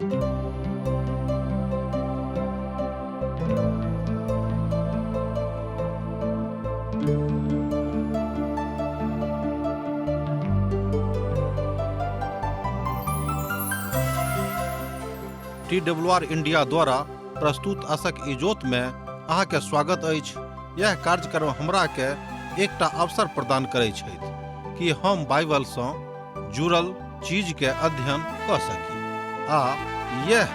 T W R India द्वारा प्रस्तुत असक इजोत में अहाँके स्वागत अछि। यह कार्यक्रम हमरा के एकटा अवसर प्रदान करै छथि कि हम बाइबल सँ जुड़ल चीज के अध्ययन कऽ सकी आ यह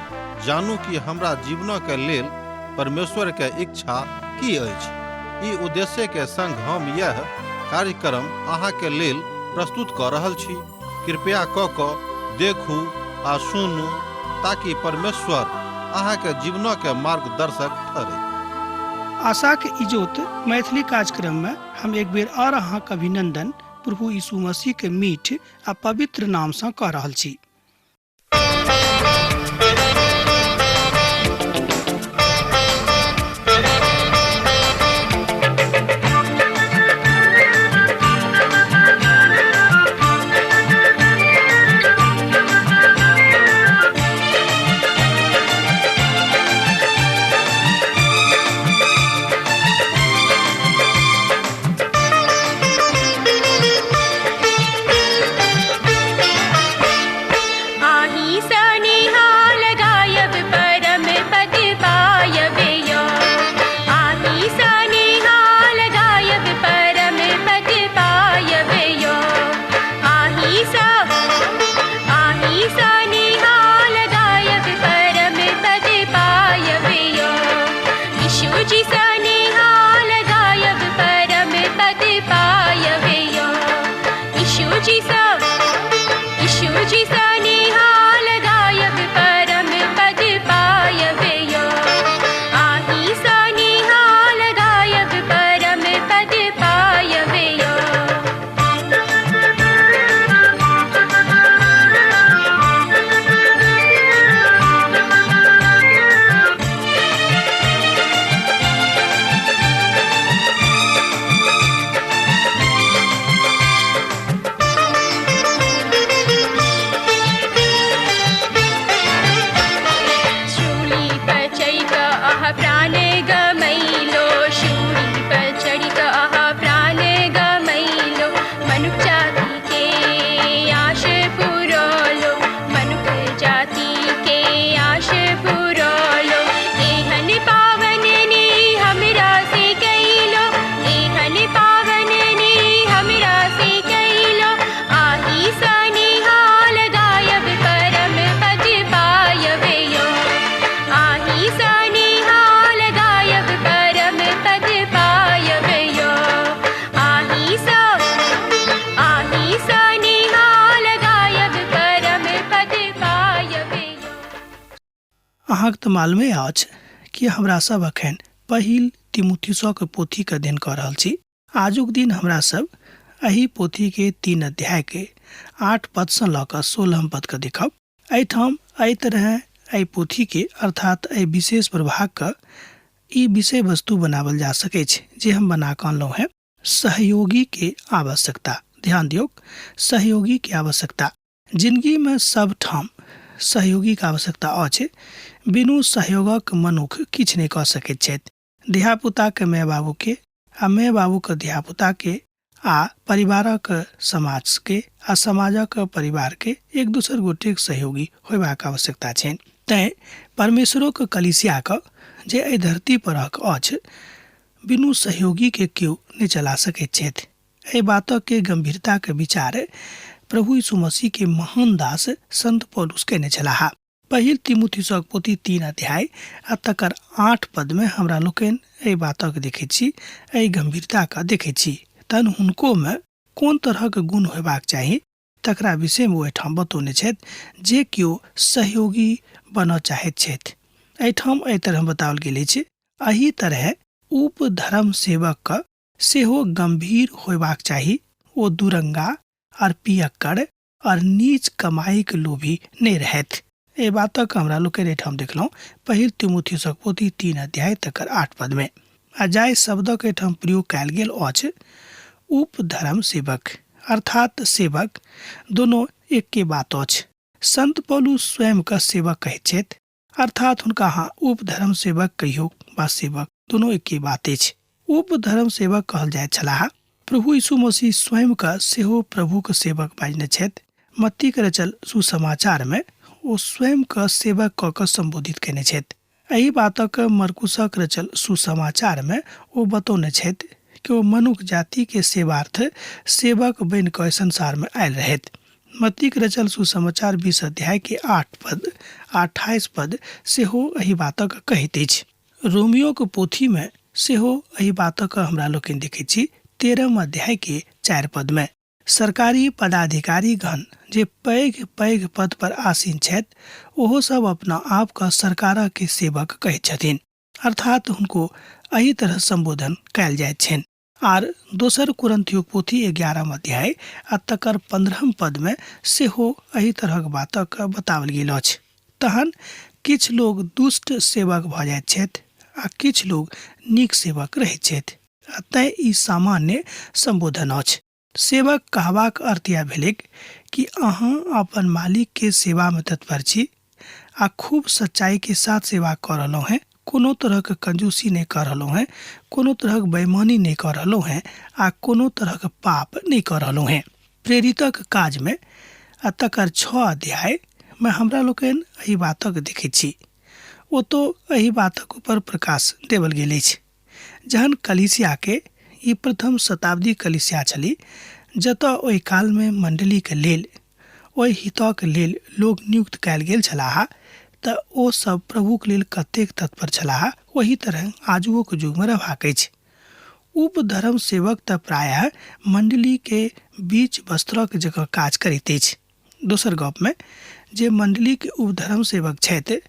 जानू कि हमरा जीवनक के लेल परमेश्वर के इच्छा की अछि। ई उद्देश्य के संग हम यह कार्यक्रम अहाँ के लेल प्रस्तुत कऽ रहल छी। कृपया कऽ कऽ देखू आ सुनू ताकि परमेश्वर अहाँ के जीवनक के मार्गदर्शक ठहरै। आशाक इजोत मैथिली कार्यक्रम में हम एक बेर और अहाँक अभिनंदन प्रभु यीशु मसीह के मीठ आ पवित्र नाम सँ कऽ रहल छी। आही सनिहाल गायब परम पद पायब यो। आही सनिहाल गायब परम पद पायब यो। आही सा आही सनिहाल गायब परम पद पायब यो। यीशु जी सनिहाल गायब परम पद पायब यो। यीशु जी सा यीशु जी सनिहाल गायब परम पद पायब यो। आही सनिहाल गायब परम पद पायब यो। शूली पर चढ़ि कऽ अहाँ प्राण गमैलो। शूली पर चढ़ि कऽ अहाँ प्राण गमैलो। मनुख जाति के आश पुरौलो। मनुख जाति के आश पुरौलो। एहन पावन नी हमरा से कैलो। एहन पावन नी हमरा से कैलो। आही सनिहाल गायब परम पद पायब यो। आही सनिहाल गायब परम पद पायब यो। आही सा आही सनिहाल गायब परम पद पायब यो। अहाँके तऽ मालूमे अछि कि हमरा सब अखन पहिल तिमुथिसक पोथीके अध्ययन कऽ रहल छी। आजुक दिन हमरा सब एहि पोथीके 3 अध्यायके 8 पदसँ लऽ कऽ 16 पदके देखब। एहिठाम एहि तरह एहि पोथीके अर्थात एहि विशेष प्रभागके ई विषय वस्तु बनावल जा सकैछ जे हम बना कऽ अनलहुँ हेँ, सहयोगी के आवश्यकता। ध्यान दियौक, सहयोगी के आवश्यकता। जिंदगी में सब ठाम सहयोगी के आवश्यकता अछि। बिनु सहयोगक मनुख किछु नहि कऽ सकैत छथि। धियापुताके माय बाबूके आ माय बाबूके धियापुताके आ परिवारक समाजके आ समाजक परिवारके एक दोसर गोटेक सहयोगी होयबाक आवश्यकता छनि। तैँ परमेश्वरोक कलीसियाके जे एहि धरती परक अछि, बिनु सहयोगीके केओ नहि चला सकैत छथि। एहि बातके गंभीरताके विचार प्रभु यीशु मसीहके महान दास संत पौलुस कयने छलाह। पहिल तिमुथिसक पोथी 3 अध्याय आ तकर 8 पदमे हमरा लोकनि एहि बातक देखैत छी, एहि गंभीरताके देखैत छी। तहन हुनकोमे कोन तरहक गुण होयबाक चाही तकरा विषयमे ओ एहिठाम बतौने छथि जे केओ सहयोगी बनऽ चाहैत छथि। एहिठाम एहि तरह बताओल गेल अछि, एहि तरहे उपधर्म सेवकके सेहो गंभीर होयबाक चाही। ओ दुरंगा आर पियक्कड़ और नीच कमाईक लोभी नहि रहथि। एहि बातक हमरा लोकनि एहिठाम देखलहुँ पहिल तिमुथियुसक पोथी 3 अध्याय तकर 8 पदमे। आ जाहि शब्दक एहिठाम प्रयोग कयल गेल अछि उपधर्म सेवक अर्थात सेवक, दोनो एक्के बात अछि। संत पौलुस स्वयं के सेवक कहैत छथि, अर्थात हुनका अहाँ उपधर्म सेवक कहियौ वा सेवक, दुनू एके बात अछि। उपधर्म सेवक कहल जाइत छलाह। प्रभु यीशु मसीह स्वयं के सेहो प्रभुक सेवक बाजने छथि। मत्तीक रचल सुसमाचारमे ओ स्वयं के सेवक कऽ कऽ सम्बोधित कयने छथि। एहि बातक मरकुसक रचल सुसमाचारमे ओ बतौने छथि कि ओ मनुख जातिके सेवार्थ सेवक बनि कऽ संसारमे आयल रहथि। मत्तीक रचल सुसमाचार 20 अध्यायके 8 पद आ 28 पद सेहो एहि बातक कहैत अछि। रोमियोक पोथीमे सेहो एहि बातक हमरा लोकनि देखैत छी 13 अध्यायके 4 पदमे। सरकारी पदाधिकारीगण जे पैघ पैघ पद पर आसीन छथि ओहो सब अपना आपके सरकारके सेवक कहैत छथिन, अर्थात हुनको एहि तरह सम्बोधन कयल जाइत छनि। आर दोसर कुरन्थियो पोथी 11 अध्याय आ तकर 15 पदमे सेहो एहि तरहक बातक बताओल गेल अछि। तहन किछु लोग दुष्ट सेवक भऽ जाइत छथि आ किछु लोग नीक सेवक रहैत छथि, आ तैँ ई सामान्य सम्बोधन अछि। सेवक कहबाक अर्थ इएह भेलैक कि अहाँ अपन मालिकके सेवामे तत्पर छी आ खूब सच्चाइके साथ सेवा कऽ रहलहुँ हेँ, कोनो तरहक कंजूसी नहि कऽ रहलहुँ हेँ, कोनो तरहक बेईमानी नहि कऽ रहलहुँ हेँ आ कोनो तरहक पाप नहि कऽ रहलहुँ हेँ। प्रेरितक काजमे आ तकर 6 अध्यायमे हमरा लोकनि एहि बातक देखैत छी। ओतौ एहि बातक ऊपर प्रकाश देवल गेल अछि। जहन कलीसियाके ई प्रथम शताब्दी कलीसिया छली, जतऽ ओहि कालमे मण्डलीके लेल ओहि हितक लेल लोक नियुक्त कयल गेल छलाह, तऽ ओ सब प्रभुक लेल कतेक तत्पर छलाह, ओही तरह आजुओक युगमे रहबाक अछि। उपधर्म सेवक तऽ प्रायः मण्डलीके बीच वस्त्रक जकाँ काज करैत अछि। दोसर गपमे जे मण्डलीके उपधर्म सेवक छथि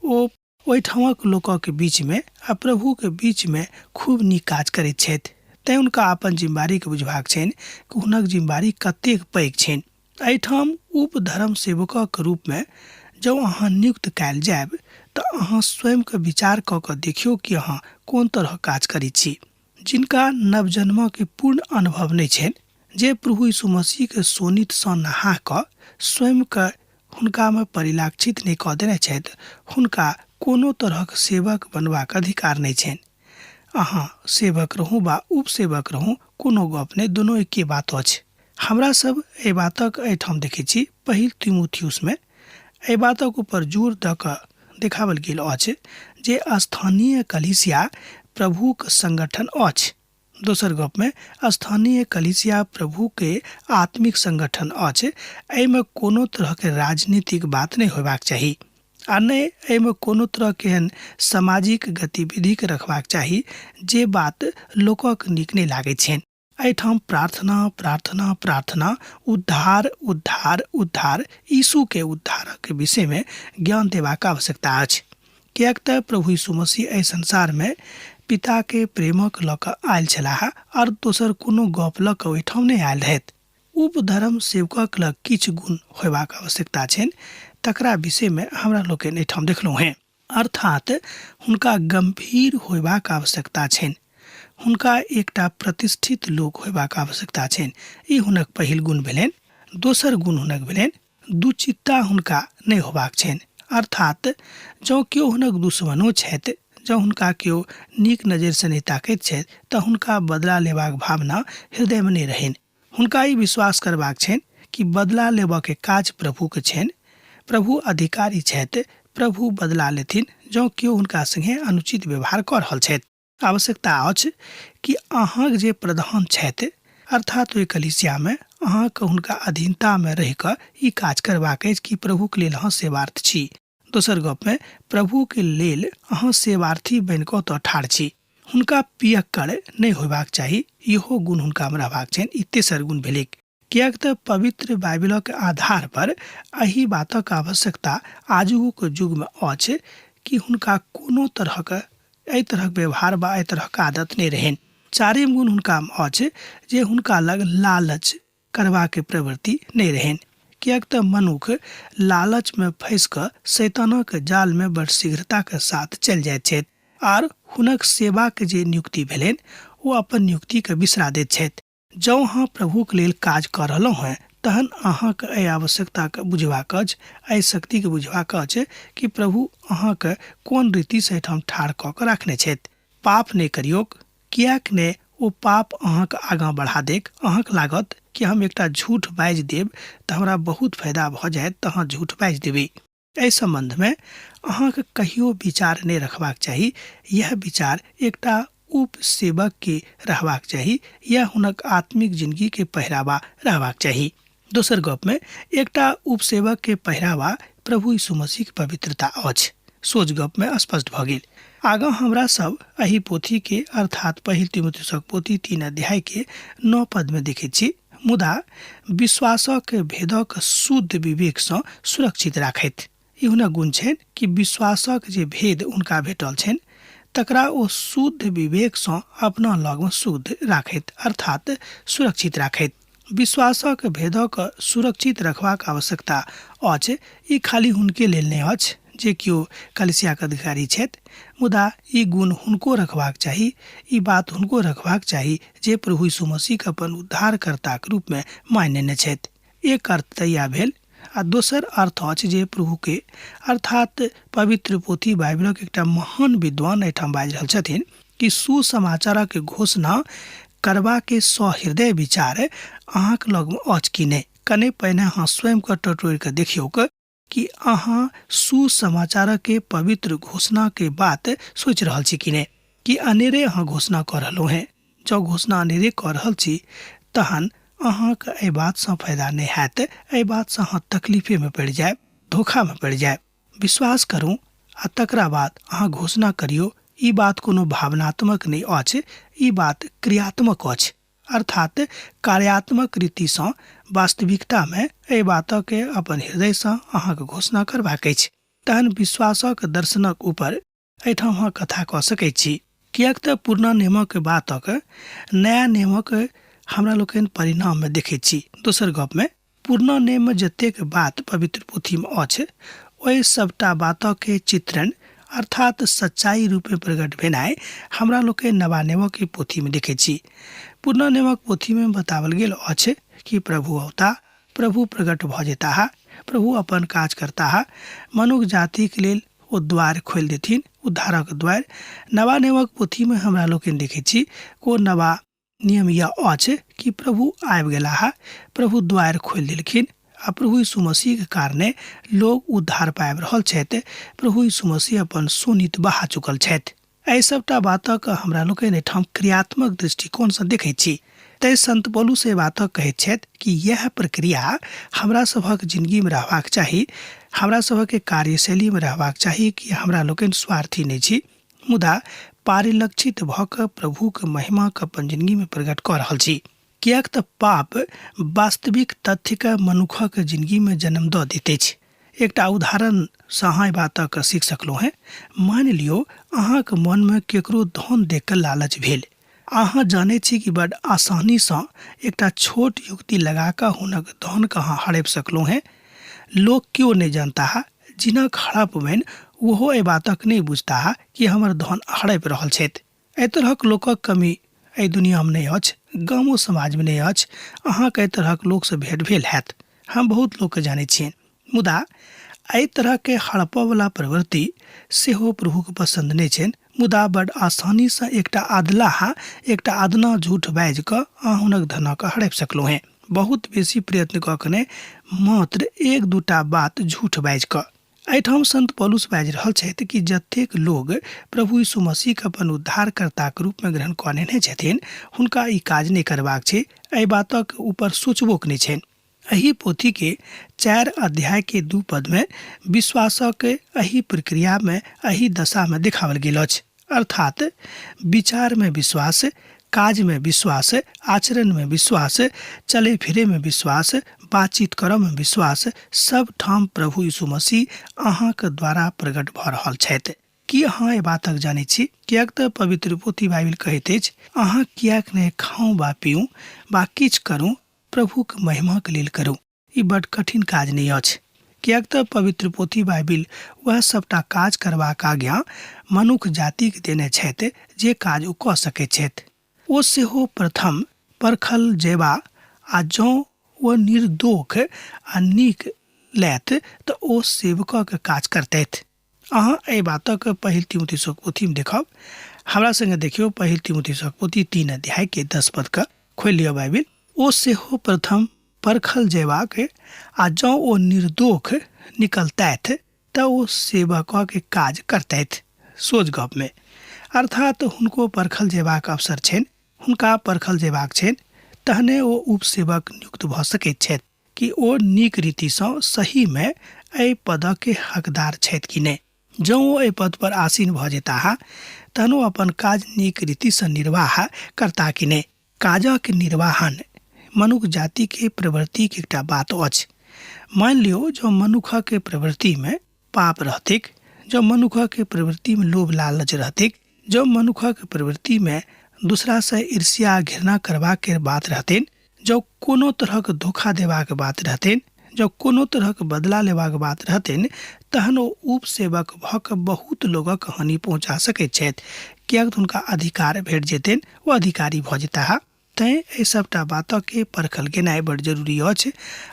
ओ ओहिठामक लोकक बीचमे आ प्रभुके बीचमे खूब नीक काज करैत छथि, तैँ हुनका अपन जिम्मेवारीके बुझबाक छनि कि हुनक जिम्मेवारी कतेक पैघ छनि। एहिठाम उपधर्म सेवकक रूपमे जँ अहाँ नियुक्त कयल जायब तऽ अहाँ स्वयंके विचार कऽ कऽ देखियौ कि अहाँ कोन तरहक काज करैत छी। जिनका नवजन्मके पूर्ण अनुभव नहि छनि, जे प्रभु यीशु मसीहके शोणितसँ नहा कऽ स्वयंके हुनकामे परिलाक्षित नहि कऽ देने छथि, हुनका कोनो तरहक सेवक बनबाक अधिकार नहि छनि। अहाँ सेवक रहू वा उपसेवक रहू, कोनो गप नहि, दुनू एके बात अछि। हमरा सब एहि बातक एहिठाम देखैत छी। पहिल तिमुथियुसमे एहि बातक ऊपर जोर दऽ कऽ देखाओल गेल अछि जे स्थानीय कलीसिया प्रभुक संगठन अछि। दोसर गपमे स्थानीय कलीसिया प्रभुके आत्मिक संगठन अछि। एहिमे कोनो तरहके राजनीतिक बात नहि होयबाक चाही आ नहि एहिमे कोनो तरहके एहन सामाजिक गतिविधिके रखबाक चाही जे बात लोकक नीक नहि लागैत छनि। एहिठाम प्रार्थना, प्रार्थना, प्रार्थना, उद्धार, उद्धार, उद्धार, यीशुके उद्धारक विषयमे ज्ञान देबाक आवश्यकता अछि। किएक तऽ प्रभु यीशु मसीह एहि संसारमे पिताके प्रेमक लऽ कऽ आयल छलाह आर दोसर कोनो गप लऽ कऽ ओहिठाम नहि आयल रहथि। उपधर्म सेवकक लग किछु गुण होयबाक आवश्यकता छनि, तकरा विषयमे हमरा लोकनि एहिठाम देखलहुँ हेँ। अर्थात हुनका गम्भीर होयबाक आवश्यकता छनि, हुनका एकटा प्रतिष्ठित लोक होयबाक आवश्यकता छनि। ई हुनक पहिल गुण भेलनि। दोसर गुण हुनक भेलनि दुचित्ता हुनका नहि होबाक छनि, अर्थात जँ केओ हुनक दुश्मनो छथि, जँ हुनका केओ नीक नजरिसँ नहि ताकैत छथि तऽ हुनका बदला लेबाक भावना हृदयमे नहि रहनि। हुनका ई विश्वास करबाक छनि कि बदला लेबऽके काज प्रभुके छनि, प्रभु अधिकारी छथि, प्रभु बदला लेथिन जँ केओ हुनका सङ्गे अनुचित व्यवहार कऽ रहल छथि। आवश्यकता अछि कि अहाँक जे प्रधान छथि, अर्थात ओहि कलीसियामे अहाँके हुनका अधीनतामे रहि कऽ ई काज करबाक अछि कि प्रभुके लेल अहाँ सेवार्थ छी। दोसर गपमे प्रभुके लेल अहाँ सेवार्थी बनि कऽ ओतऽ ठाढ़ छी। हुनका पियक्कड़ नहि होयबाक चाही, इहो गुण हुनकामे रहबाक छनि। ई तेसर गुण भेलैक। किएक तऽ पवित्र बाइबिलक आधार पर एहि बातक आवश्यकता आजुक युगमे अछि कि हुनका कोनो तरहक एहि तरहक व्यवहार वा एहि तरहक आदत नहि रहनि। चारिम गुण हुनकामे अछि जे हुनका लग लालच करबाक प्रवृत्ति नहि रहनि, किएक तऽ मनुख लालचमे फँसि कऽ शैतानक जालमे बड़ शीघ्रताक साथ चलि जाइत छथि आर हुनक सेवाक जे नियुक्ति भेलनि ओ अपन नियुक्तिके बिसरा दैत छथि। जँ अहाँ प्रभुक लेल काज कऽ रहलहुँ हेँ तहन अहाँके एहि आवश्यकताके बुझबाक अछि, एहि शक्तिके बुझबाक अछि कि प्रभु अहाँके कोन रीतिसँ एहिठाम ठाढ़ कऽ कऽ राखने छथि। पाप नहि करियौक, किएक ने ओ पाप अहाँके आगाँ बढ़ा देक। अहाँके लागत कि हम एकटा झूठ बाजि देब तऽ हमरा बहुत फायदा भऽ जायत, तऽ अहाँ झूठ बाजि देबै। एहि सम्बन्धमे अहाँके कहियो विचार नहि रखबाक चाही। इएह विचार एकटा उपसेवकके रहबाक चाही, यह हुनक आत्मिक जिंदगीके पहिरावा रहबाक चाही। दोसर गपमे एकटा उपसेवकके पहिरावा प्रभु यीशु मसीहके पवित्रता अछि। सोझ गपमे स्पष्ट भऽ गेल। आगाँ हमरा सब एहि पोथीके अर्थात पहिल तिमुथियुसक पोथी 3 अध्यायके 9 पदमे देखैत छी, मुदा विश्वासक भेदक शुद्ध विवेकसँ सुरक्षित राखैत। ई हुनक गुण छनि कि विश्वासक जे भेद हुनका भेटल छनि तकरा ओ शुद्ध विवेकसँ अपना लगमे शुद्ध राखैत अर्थात सुरक्षित राखैत। विश्वासक भेदक सुरक्षित रखबाक आवश्यकता अछि। ई खाली हुनके लेल नहि अछि जे केओ कलीसियाक अधिकारी छथि, मुदा ई गुण हुनको रखबाक चाही, ई बात हुनको रखबाक चाही जे प्रभु यीशु मसीहके अपन उद्धारकर्ताक रूपमे मानि नेने छथि। एक अर्थ तऽ इएह भेल आ दोसर अर्थ अछि जे प्रभुके अर्थात पवित्र पोथी बाइबलक एकटा महान विद्वान एहिठाम बाजि रहल छथिन कि सुसमाचारक घोषणा करबाके सहृदय विचार अहाँके लगमे अछि कि नहि। कने पहिने अहाँ स्वयंके टटोरि कऽ देखियौक कि अहाँ सुसमाचारके पवित्र घोषणाके बात सोचि रहल छी कि नहि, कि अनेरे अहाँ घोषणा कऽ रहलहुँ हेँ। जँ घोषणा अनेरे कऽ रहल छी तहन अहाँके एहि बातसँ फायदा नहि हैत, एहि बातसँ अहाँ तकलीफेमे पड़ि जायब, धोखामे पड़ि जायब। विश्वास करू आ तकरा बाद अहाँ घोषणा करियौ। ई बात कोनो भावनात्मक नहि अछि, ई बात क्रियात्मक अछि, अर्थात कार्यात्मक रीतिसँ वास्तविकतामे एहि बातके अपन हृदयसँ अहाँके घोषणा करबाक अछि। तहन विश्वासक दर्शनक ऊपर एहिठाम अहाँ कथा कऽ सकै छी, किएक तऽ पुरना नियमक बातक नया नियमक हमरा लोकनि परिणाममे देखैत छी। दोसर गपमे पुरना नियममे जतेक बात पवित्र पोथीमे अछि ओहि सभटा बातके चित्रण अर्थात सच्चाइ रूपमे प्रकट भेनाइ हमरा लोकनि नवा नियमक पोथीमे देखैत छी। पुरना नियमक पोथीमे बताओल गेल अछि कि प्रभु औता, प्रभु प्रकट भऽ जेताह, प्रभु अपन काज करताह, मनुख जातिक लेल ओ द्वार खोलि देथिन, उद्धारक द्वार। नवा नियमक पोथीमे हमरा लोकनि देखैत छी को नवा नियम यह अछि कि प्रभु आबि गेलाह, प्रभु द्वार खोलि देलखिन आ प्रभु यीशु मसीहके कारणे लोग उद्धार पाबि रहल छथि। प्रभु यीशु मसीह अपन शोणित बहा चुकल छथि। एहि सभटा बातक हमरा लोकनि एहिठाम क्रियात्मक दृष्टिकोणसँ देखैत छी। तैँ संत पौलुस एहि बातक कहैत छथि कि इएह प्रक्रिया हमरा सभक जिनगीमे रहबाक चाही, हमरा सभक कार्यशैलीमे रहबाक चाही कि हमरा लोकनि स्वार्थी नहि छी, मुदा पारिलक्षित भऽ कऽ प्रभुक महिमाके अपन जिनगीमे प्रकट कऽ रहल छी। किएक तऽ पाप वास्तविक तथ्यके मनुखक जिनगीमे जन्म दऽ दैत अछि। एकटा उदाहरणसँ अहाँ एहि बातक सीख सकलहुँ हेँ। मानि लियौ अहाँक मनमे केकरो धन देख कऽ लालच भेल। अहाँ जानैत छी कि बड आसानीसँ एकटा छोट युक्ति लगा कऽ हुनक धनके अहाँ हड़पि सकलहुँ हेँ। लोक केओ नहि जनताह, जिनक हड़पबनि ओहो एहि बातक नहि बुझताह कि हमर धन हड़पि रहल छथि। एहि तरहक लोकक कमी एहि दुनियामे नहि अछि, गामो समाजमे नहि अछि। अहाँके एहि तरहक लोकसँ भेँट भेल हैत, हम बहुत लोकके जानै छियनि। मुदा एहि तरहके हड़पऽवला प्रवृत्ति सेहो प्रभुके पसन्द नहि छनि। मुदा बड आसानीसँ एकटा अदलाह, एकटा अदना झूठ बाजि कऽ अहाँ हुनक धनके हड़पि सकलहुँ हेँ। बहुत बेसी प्रयत्न कऽ कऽ नहि, मात्र एक दूटा बात झूठ बाजि कऽ। एहिठाम संत पौलुस बाजि रहल छथि कि जतेक लोग प्रभु यीशु मसीहके अपन उद्धारकर्ताके रूपमे ग्रहण कऽ नेने छथिन हुनका ई काज नहि करबाक छै, एहि बातक ऊपर सोचबोके नहि छनि। एहि पोथीके 4 अध्यायके 2 पदमे विश्वासक एहि प्रक्रियामे एहि दशामे देखाओल गेल अछि, अर्थात विचारमे विश्वास, काजमे विश्वास, आचरणमे विश्वास, चले फिरेमे विश्वास, बातचीत करऽमे विश्वास, सब ठाम प्रभु यीशु मसीह अहाँके द्वारा प्रकट भऽ रहल छथि। की अहाँ एहि बातक जानै छी? किएक तऽ पवित्र पोथी बाइबिल कहैत अछि, अहाँ किएक नहि खाउ वा पीउ वा किछु करू, प्रभुक महिमाक लेल करू। ई बड कठिन काज नहि अछि, किएक तऽ पवित्र पोथी बाइबिल वएह सभटा काज करबाक आज्ञा मनुख जातिके देने छथि जे काज ओ कऽ सकैत छथि। ओ सेहो प्रथम परखल जयबा आ जँ ओ निर्दोख आ नीक लैत तऽ ओ सेवकक काज करतथि। अहाँ एहि बातक पहिल तिमुथिसक पोथीमे देखब। हमरा संगे देखियौ पहिल तिमुथिसक पोथी 3 अध्याय के 10 पद के खोलि लिअ बाइबिल। ओ सेहो प्रथम परखल जयबाक आ जँ ओ निर्दोख निकलतथि तऽ ओ सेवकक काज करतथि। सोझ गपमे अर्थात हुनको परखल जयबाक अवसर छनि, हुनका परखल जयबाक छनि, तहने ओ उपसेवक नियुक्त भऽ सकैत छथि कि ओ नीक रीतिसँ सहीमे एहि पदके हकदार छथि कि नहि। जँ ओ एहि पदपर आसीन भऽ जेताह तहन ओ अपन काज नीक रीतिसँ निर्वाह करताह कि नहि। काजक निर्वाहन मनुख जातिके प्रवृत्तिके एकटा बात अछि। मानि लियौ जँ मनुखके प्रवृत्तिमे पाप रहतैक, जँ मनुखके प्रवृत्तिमे लोभ लालच रहतैक, जँ मनुखक प्रवृत्तिमे दूसरासँ ईर्ष्या घृणा करबाक बात रहतनि, जँ कोनो तरहक धोखा देबाक बात रहतनि, जँ कोनो तरहक बदला लेबाक बात रहतनि, तहन ओ उपसेवक भऽ कऽ बहुत लोकक हानि पहुँचा सकैत छथि, किएक तऽ हुनका अधिकार भेट जेतनि, ओ अधिकारी भऽ जेताह। तैँ एहि सभटा बातके परखल गेनाइ बड़ जरूरी अछि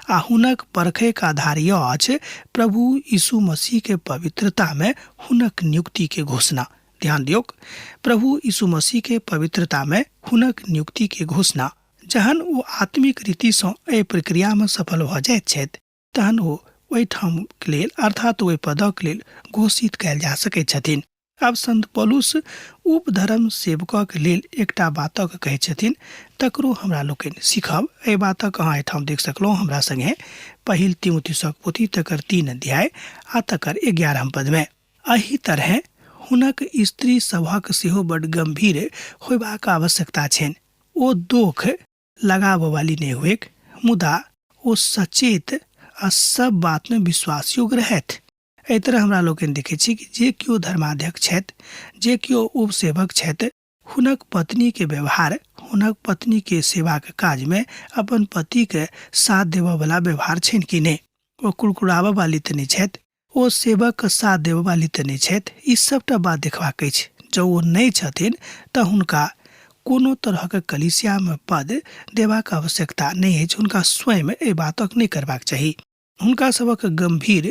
आ हुनक परखैक आधार यह अछि प्रभु यीशु मसीहके पवित्रतामे हुनक नियुक्तिके घोषणा। ध्यान दियौक, प्रभु यीशु मसीहके पवित्रतामे हुनक नियुक्तिके घोषणा। जहन ओ आत्मिक रीतिसँ एहि प्रक्रियामे सफल भऽ जाइत छथि तहन ओ ओहिठामक लेल अर्थात ओहि पदक लेल घोषित कयल जा सकैत छथिन। आब संत पौलुस उपधर्म सेवकक लेल एकटा बातक कहै छथिन, तकरो हमरा लोकनि सीखब। एहि बातक अहाँ एहिठाम देख सकलहुँ हमरा संगे पहिल तिमुथियुसक पोथी तकर 3 अध्याय आ तकर 11 पदमे। एहि तरहें हुनक स्त्री सभक सेहो बड गंभीर होयबाक आवश्यकता छनि। ओ दोख लगाबऽवाली नहि हुएक, मुदा ओ सचेत आ सब बातमे विश्वासयोग्य रहथि। एहि तरह हमरा लोकनि देखै छी कि जे केओ धर्माध्यक्ष छथि, जे केओ उपसेवक छथि, हुनक पत्नीके व्यवहार हुनक पत्नीके सेवाके काजमे अपन पतिके साथ देबऽवला व्यवहार छनि कि नहि। ओ कुड़कुड़ाबऽ वाली तऽ नहि छथि, ओ सेवकके साथ देबऽ वाली तऽ नहि छथि, ई सभटा बात देखबाक अछि। जँ ओ नहि छथिन तऽ हुनका कोनो तरहक कलीसियामे पद देबाक आवश्यकता नहि अछि, हुनका स्वयं एहि बातक नहि करबाक चाही। हुनका सभक गम्भीर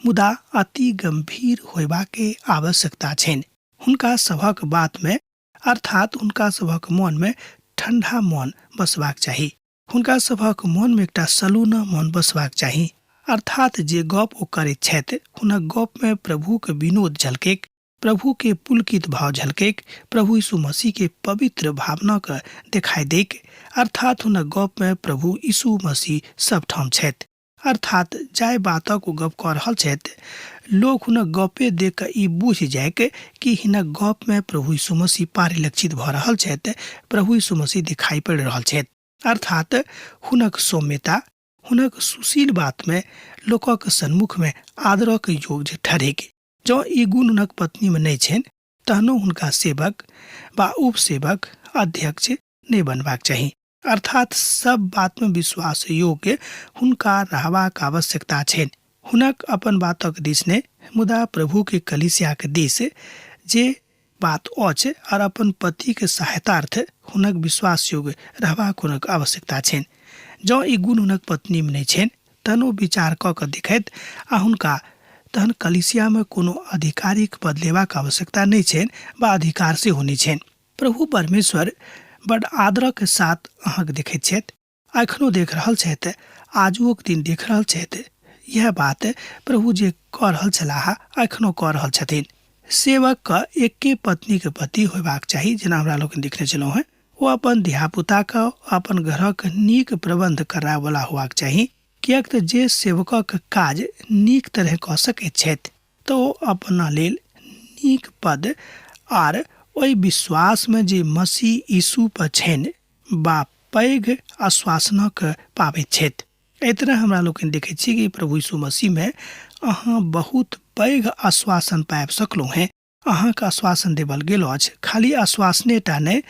मुदा अति गम्भीर होयबाके आवश्यकता छनि। हुनका सभक बातमे अर्थात हुनका सभक मोनमे ठण्डा मोन बसबाक चाही। हुनका सभक मोनमे एकटा सलूना मोन बसबाक चाही। अर्थात जे गप ओ करैत छथि हुनक गपमे प्रभुक विनोद झलकैक, प्रभुके पुलकित भाव झलकैक, प्रभु यीशु मसीहके पवित्र भावनाके देखाइ दैक, अर्थात हुनक गपमे प्रभु यीशु मसीह सबठाम छथि। अर्थात जाहि बातक ओ गप कऽ रहल छथि, लोक हुनक गपे देख कऽ ई बुझि जाइक कि हिनक गपमे प्रभु यीशु मसीह पारिलक्षित भऽ रहल छथि, प्रभु यीशु मसीह दिखाइ पड़ि रहल छथि। अर्थात हुनक सौम्यता, हुनक सुशील बातमे लोकक सन्मुखमे आदरक योग्य ठहरैक। जँ ई गुण हुनक पत्नीमे नहि छनि तहनो हुनका सेवक वा उपसेवक अध्यक्ष नहि बनबाक चाही। अर्थात सब बातमे विश्वास योग्य हुनका रहबाक आवश्यकता छनि। हुनक अपन बातक दिस नहि, मुदा प्रभुके कलीसियाक दिस जे बात अछि और अपन पतिके सहायतार्थ हुनक विश्वास योग्य रहबाक हुनक आवश्यकता छनि। जँ ई गुण हुनक पत्नीमे नहि छनि तहन ओ विचार कऽ कऽ देखैत आ हुनका तहन कलीसियामे कोनो आधिकारिक पद लेबाक आवश्यकता नहि छनि वा अधिकार सेहो नहि छनि। प्रभु परमेश्वर बड आदरक साथ अहाँके देखैत छथि, एखनो देख रहल छथि, आजुओक दिन देख रहल छथि। इएह बात प्रभु जे कऽ रहल छलाह एखनो कऽ रहल छथिन। सेवकके एके पत्नीके पति होयबाक चाही, जेना हमरा लोकनि देखने छलहुँ हेँ। ओ अपन धियापुताके अपन घरक नीक प्रबन्ध करयवला होबाक चाही, किएक तऽ जे सेवकक काज नीक तरहे कऽ सकैत छथि तऽ ओ अपना लेल नीक पद आर ओहि विश्वासमे जे मसीह यीशु पर छनि बा पैघ आश्वासनक पाबैत छथि। एहि तरह हमरा लोकनि देखैत छी कि प्रभु यीशु मसीहमे अहाँ बहुत पैघ आश्वासन पाबि सकलहुँ हेँ। अहाँके आश्वासन देबल गेल अछि, खाली आश्वासने टा नहि,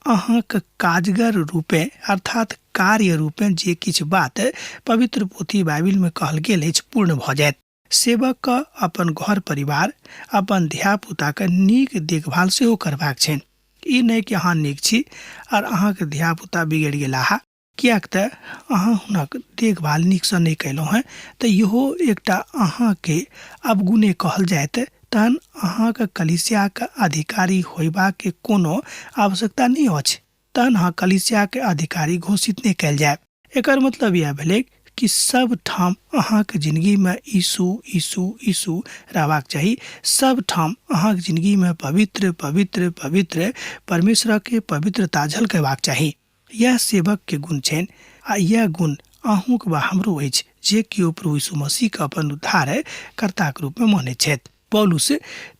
अहाँके काजगर रूपे अर्थात कार्य रूपे जे किछु बात पवित्र पोथी बाइबिलमे कहल गेल अछि पूर्ण भऽ जायत। सेवकके अपन घर परिवार, अपन धियापुताके नीक देखभाल सेहो करबाक छनि। ई नहि कि अहाँ नीक छी आर अहाँके धियापुता बिगड़ि गेलाह। किएक तऽ अहाँ हुनक देखभाल नीकसँ नहि कयलहुँ हेँ, तऽ इहो एकटा अहाँके अवगुणे कहल जायत। तहन अहाँके कलीसियाके अधिकारी होयबाके कोनो आवश्यकता नहि अछि, तहन अहाँ कलीसियाके अधिकारी घोषित नहि कयल जायब। एकर मतलब इएह भेलै कि सब ठाम अहाँके जिनगीमे यीशु यीशु यीशु रहबाक चाही। सब ठाम अहाँके जिनगीमे पवित्र पवित्र पवित्र परमेश्वरके पवित्रता झलकेबाक चाही। इएह सेवकके गुण छनि आ इएह गुण अहूँक वा हमरो अछि, जे केओ प्रभु यीशु मसीहके अपन उद्धार कर्ताके रूपमे मानैत छथि। पौलुस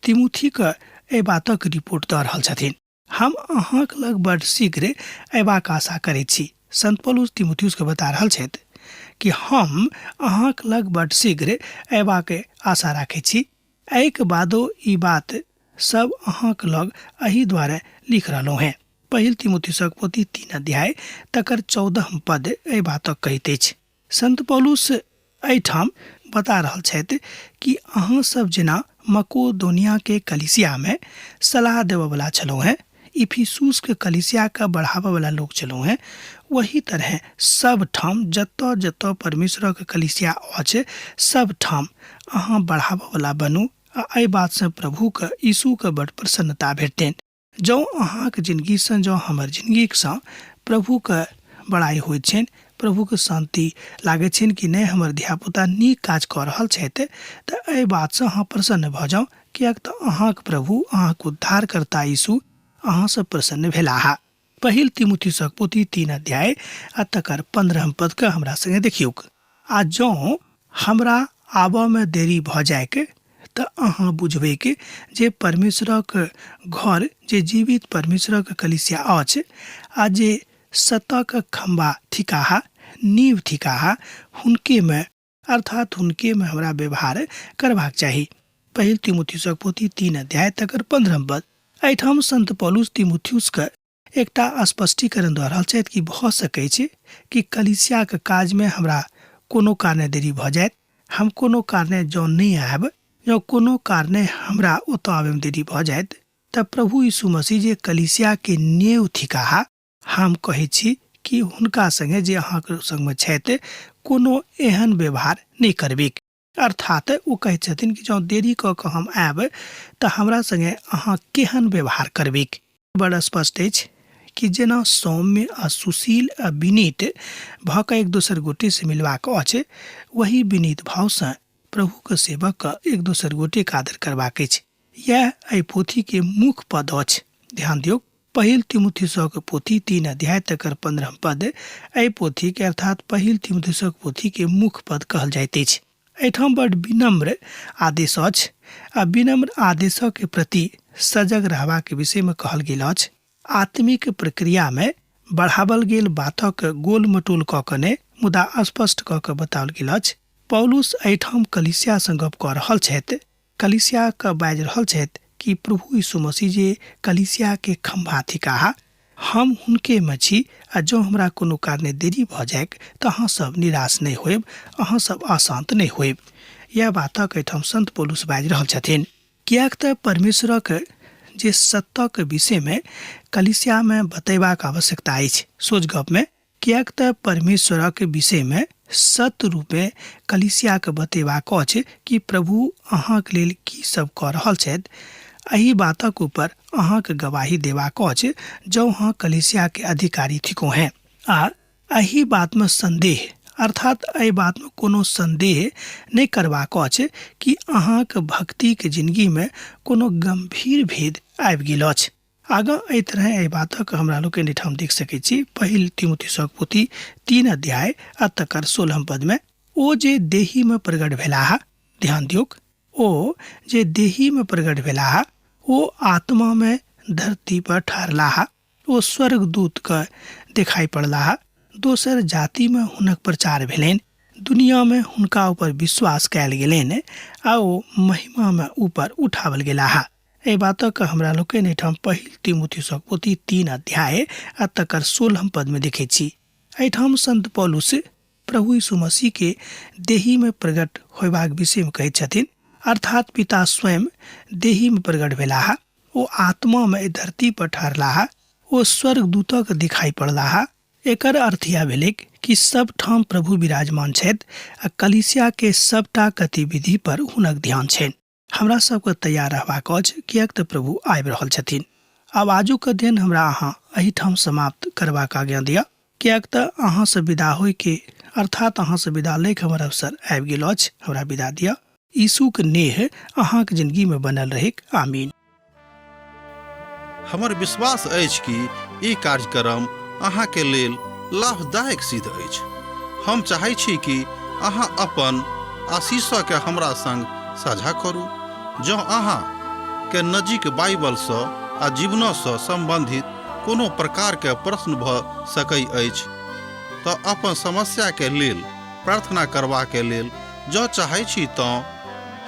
तिमुथीके एहि बातक रिपोर्ट दऽ रहल छथिन। हम अहाँक लग बड शीघ्र अयबाक आशा करैत छी। संत पौलुस तिमुथियुसके बता रहल छथि कि हम अहाँक लग बड शीघ्र अयबाक आशा राखैत छी। एहिके बादो ई बात सब अहाँक लग एहि दुआरे लिख रहलहुँ हेँ। पहिल तिमुथियुसक पोथी 3 अध्याय तकर 14 पद एहि बातक कहैत अछि। संत पौलुस एहिठाम बता रहल छथि कि अहाँ सब जेना मकोदोनियाके कलीसियामे सलाह देबऽवला छलहुँ हेँ, इफिसुसके कलीसियाके बढ़ाबऽवला लोक छलहुँ हेँ, वही तरहे सब ठाम जतऽ जतऽ परमेश्वरक कलीसिया अछि सब ठाम अहाँ बढ़ाबऽवला बनू आ एहि बातसँ प्रभुके यीशुके बड़ प्रसन्नता भेटतनि। जँ अहाँक जिनगीसँ, जँ हमर जिनगीसँ प्रभुके बड़ाइ होइत छनि, प्रभुके शान्ति लागैत छनि कि नहि हमर धियापुता नीक काज कऽ रहल छथि, तऽ एहि बातसँ अहाँ प्रसन्न भऽ जाउ, किएक तऽ अहाँक प्रभु, अहाँक उद्धारकर्ता यीशु अहाँसँ प्रसन्न भेलाह। पहिल तिमुथियुसक पोथी 3 अध्याय आ तकर 15 पदके हमरा सङ्गे देखियौक। आ जँ हमरा आबऽमे देरी भऽ जाइक तऽ अहाँ बुझबैक जे परमेश्वरक घर, जे जीवित परमेश्वरक कलीसिया अछि आ जे सतक खम्बा थिकाह, नींव थिकाह, हुनकेमे अर्थात हुनकेमे हमरा व्यवहार करबाक चाही। पहिल तिमुथियुसक पोथी 3 अध्याय तकर 15 पद। एहिठाम संत पौलुस तिमुथियुसके एकटा स्पष्टीकरण दऽ रहल छथि कि भऽ सकै छै कि कलीसियाके काजमे हमरा कोनो कारणे देरी भऽ जायत, हम कोनो कारणे जँ नहि आयब, जँ कोनो कारणे हमरा ओतऽ आबैमे देरी भऽ जायत, तऽ प्रभु यीशु मसीह जे कलीसियाके नेव थिकाह, हम कहै छी कि हुनका सङ्गे जे अहाँके सङ्गमे छथि कोनो एहन व्यवहार नहि करबिक। अर्थात ओ कहै छथिन कि जँ देरी कऽ कऽ हम आयब तऽ हमरा सङ्गे अहाँ केहन व्यवहार करबिक। बड़ स्पष्ट अछि कि जेना सौम्य आ सुशील आ विनीत भऽ कऽ एक दोसर गोटेसँ मिलबाक अछि, वही विनीत भावसँ प्रभुके सेवकके एक दोसर गोटेके आदर करबाक अछि। इएह एहि पोथीके मुख्य पद अछि। ध्यान दियौक, पहिल तिमुथियुसक पोथी 3 अध्याय तकर 15 पद एहि पोथीके अर्थात पहिल तिमुथियुसक पोथीके मुख्य पद कहल जाइत अछि। एहिठाम बड विनम्र आदेश अछि आ विनम्र आदेशक प्रति सजग रहबाक विषयमे कहल गेल अछि। आत्मिक प्रक्रियामे बढ़ावल गेल बातक गोल मटोल कऽ कऽ नहि, मुदा स्पष्ट कऽ कऽ बताओल गेल अछि। पौलुस एहिठाम कलीसियासँ गप कऽ रहल छथि, कलीसियाके बाजि रहल छथि कि प्रभु यीशु मसीह जे कलीसियाके खम्भा थिकाह, हम हुनकेमे छी आ जँ हमरा कोनो कारणे देरी भऽ जाइक तऽ अहाँ सब निराश नहि होयब, अहाँ सब अशान्त नहि होयब। यैह बातक एहिठाम संत पौलुस बाजि रहल छथिन। किएक तऽ परमेश्वरक जे सत्यक विषयमे कलीसियामे बतयबाक आवश्यकता अछि, सोझ गपमे किएक तऽ परमेश्वरक विषयमे सत्य रूपेँ कलीसियाके बतेबाक अछि कि प्रभु अहाँक लेल की सब कऽ रहल छथि, एहि बातक ऊपर अहाँक गवाही देबाक अछि जँ अहाँ कलीसियाके अधिकारी थिकहुँ हेँ। आ एहि बातमे सन्देह अर्थात एहि बातमे कोनो सन्देह नहि करबाक अछि कि अहाँक भक्तिक जिनगीमे कोनो गम्भीर भेद आबि गेल अछि। आगाँ एहि तरहेँ एहि बातक हमरा लोकनि एहिठाम देख सकैत छी। पहिल तिमुथियुसक पोथी 3 अध्याय आ तकर 16 पदमे, ओ जे देहीमे प्रगट भेलाह, ध्यान दियौक, ओ जे देहीमे प्रगट भेलाह, ओ आत्मामे धरती पर ठहरलाह, ओ स्वर्गदूतके देखाइ पड़लाह, दोसर जातिमे हुनक प्रचार भेलनि, दुनियामे हुनका ऊपर विश्वास कयल गेलनि आ ओ महिमामे ऊपर उठाओल गेलाह। एहि बातक हमरा लोकनि एहिठाम पहिल तिमुथियुसक पोथी 3 अध्याय आ तकर 16 पदमे देखैत छी। एहिठाम संत पौलुस प्रभु यीशु मसीह के देही में प्रकट होयबाक विषयमे कहैत छथिन, अर्थात पिता स्वयं देही में प्रकट भेलाह, ओ आत्मामे एहि धरती पर ठहरलाह, ओ स्वर्गदूतक दिखाई पड़लाह। एकर अर्थ इएह भेलैक कि सब ठाम प्रभु विराजमान छथि आ कलीसिया के सबटा गतिविधि पर हुनक ध्यान छनि। हमरा सबके तैयार रहबाक अछि, किएक तऽ प्रभु आबि रहल छथिन। आब आजुक अध्ययन हमरा अहाँ एहिठाम समाप्त करबाक आज्ञा दिअ, किएक तऽ अहाँसँ विदा होइके अर्थात अहाँसँ विदा लैके हमर अवसर आबि गेल अछि। हमरा विदा दिअ। यीशुक नेह अहाँक जिंदगीमे बनल रहैक। आमीन। हमर विश्वास अछि कि ई कार्यक्रम अहाँके लेल लाभदायक सिद्ध अछि। हम चाहै छी कि अहाँ अपन आशीषके हमरा संग साझा करू। जँ अहाँ के नजीक बाइबलसँ आ जीवनसँ सम्बन्धित कोनो प्रकारके प्रश्न भऽ सकै अछि तऽ अपन समस्याके लेल प्रार्थना करबाके लेल जँ चाहै छी तँ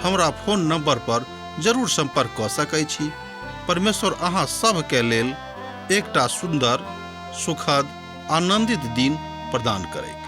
हमरा फोन नंबर पर जरूर संपर्क कऽ सकै छी। परमेश्वर अहाँ सभके लेल एकटा सुन्दर, सुखद, आनंदित दिन प्रदान करैत।